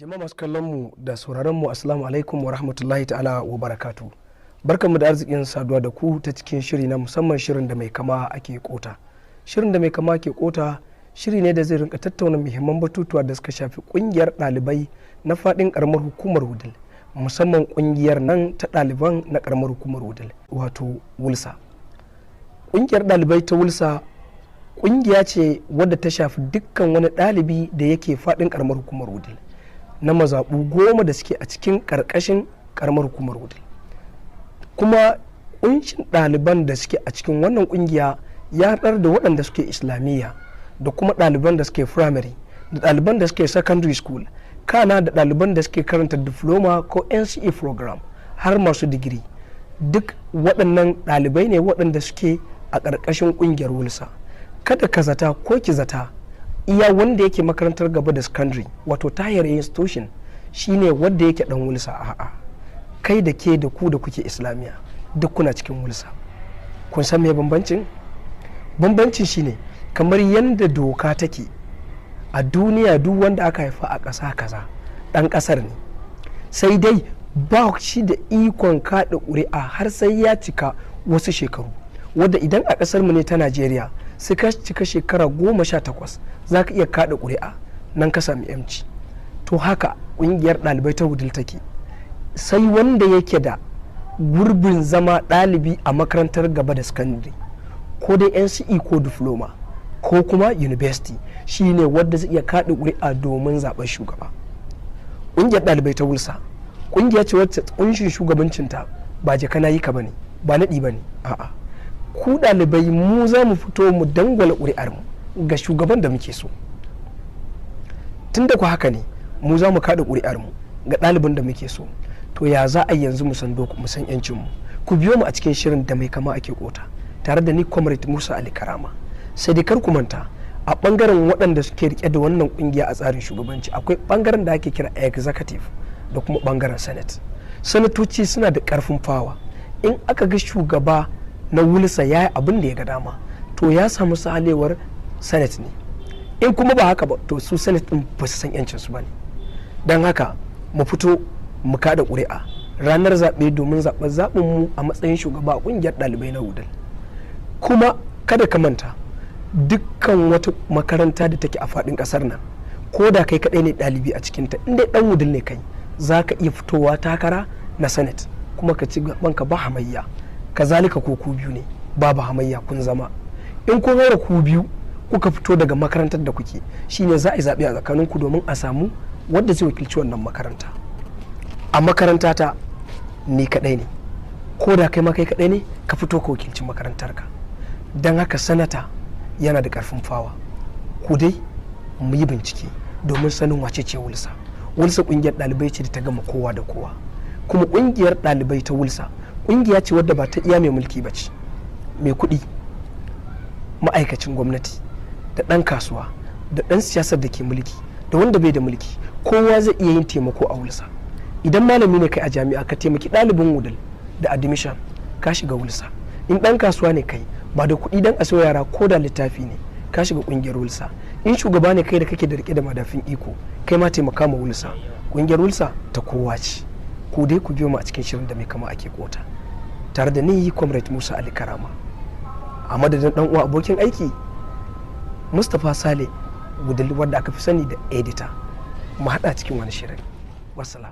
Jama'a masu kallon mu da sauraron mu, assalamu alaikum wa rahmatullahi ta'ala wa barakatu. Barkanmu da arzikin saduwa da ku ta cikin shiri na musamman, shirin Da Mai Kama Ake Kota. Shirin Da Mai Kama Ake Kota shiri ne da zai rinka tattauna muhimman batutuwa da suka shafi kungiyar ɗalibai na faɗin karamar hukumar Wudil, musamman kungiyar nan ta ɗaliban na karamar hukumar Wudil, wato Wulsa. Kungiyar ɗalibai ta Wulsa kungiya ce wadda ta shafi dukkan wani ɗalibi da yake faɗin karamar hukumar Wudil, na mazaɓu 10 da suke a cikin ƙarƙashin ƙaramar hukumar Wudil. Kuma ƙunshin ɗaliban da suke a cikin wannan ƙungiya ya haɗar da waɗanda suke Islamiyya, da kuma ɗaliban da suke firamare, da ɗaliban da suke secondary school, kana da ɗaliban da suke karanta diploma ko NCE program, har masu digiri. Duk waɗannan ɗalibai ne waɗanda suke a ƙarƙashin ƙungiyar Wulsa. Kada ka zata ko ki zata iya wanda yake makarantar gaba da secondary, wato tertiary institution, shine wanda yake dan Wulsa. A'a, kai da ke da ku da kuke Islamiyya, duk kuna cikin Wulsa. Kun san me bambancin? Bambancin shine, kamar yadda doka take a duniya, duk wanda aka haifa a ƙasa kaza ɗan ƙasar ne, sai dai ba shi da ikon kaɗa ƙuri'a har sai ya cika wasu shekaru, wadda idan a ƙasar mu ne ta Najeriya, sai ka cika shekara 18 za ka iya kaɗa ƙuri'a, nan ka sami 'yanci. To haka ƙungiyar ɗalibai ta Wudil take: sai wanda yake da gurbin zama ɗalibi a makarantar gaba da sakandare, ko dai NCE ko diploma ko kuma university, shine wadda zai iya kaɗa ƙuri'a domin zaɓen shugaba. Ƙungiyar ɗalibai ta Wulsa ƙungiya ce wacce ƙunshin shugabancinta ba jaka na yi ka bane, ba naɗi bane. A'a, ku ɗalibai mu za mu fito mu dangwala ƙuri'ar mu ga shugaban da muke so. Tun da ku haka ne, mu za mu kaɗa ƙuri'ar mu ga ɗalibin da muke so. To ya za a yanzu mu san mu san yancin mu? Ku biyo mu a cikin shirin Da Mai Kama Ake Kota, tare da ni, Comrade Musa Ali Karama. Sai dai kar ku manta, a bangaren waɗanda suke rike da wannan kungiya a tsarin shugabanci, akwai bangaren da ake kira executive da kuma bangaren senate. Sanatoci suna da karfin fawa. In aka ga shugaba na Wulsa ya yi abin da ya ga dama, to ya samu sahalewar senate ne. In kuma ba haka ba, to su senate din ba su san yancin su ba ne. Don haka mu fito mu kada ƙuri'a ranar zaɓe domin zaɓen zaɓin mu a matsayin shugaba a ƙungiyar ɗalibai na Wudil. Kuma kada ka manta, dukkan wata makaranta da take a faɗin ƙasar nan, ko da kai kaɗai ne ɗalibi a cikinta, in dai ɗan Wudil ne kai, za ka iya fitowa takara na senate kuma ka ci gaban ka ba hamayya. Kazalika ko ku biyu ne, babu hamayya, kun zama. In kun haura ku biyu kuka fito daga makarantar da kuke, shine za a yi zaɓe a tsakaninku domin a samu wadda zai wakilci wannan makaranta. A makaranta ta ni kaɗai ne, ko da kai ma kai kaɗai ne, ka fito ka wakilci makarantarka. Don haka sanata yana da ƙarfin fawa. Ku dai mu yi bincike domin sanin wace ce Wulsa. Wulsa ƙungiyar ɗalibai ce da ta gama kowa da kowa. Kuma ƙungiyar ɗalibai ta Wulsa ƙungiya ce wadda ba ta iya mai mulki ba ce. Mai kuɗi, ma'aikacin gwamnati, da ɗan kasuwa, da ɗan siyasar da ke mulki, da wanda bai da mulki, kowa zai iya yin taimako a Wulsa. Idan malami ne kai a jami'a, ka taimaki ɗalibin Wudil da admission, ka shiga Wulsa. In ɗan kasuwa ne kai, ba da kuɗi dan a sayo yara ko da littafi ne, ka shiga ƙungiyar Wulsa. In shugaba ne kai da kake da rike da madafin iko, kai ma taimaka ma Wulsa. Ƙungiyar Wulsa ta kowa ce. Ku dai ku biyo mu a cikin shirin Da Mai Kama Ake Kota, tare da ni, Comrade Musa Ali Karama, a madadin dan uwa abokin aiki Mustapha Sale Gudul, wadda aka fi sani da editor. Mu haɗa cikin wani shirin. Wassalam.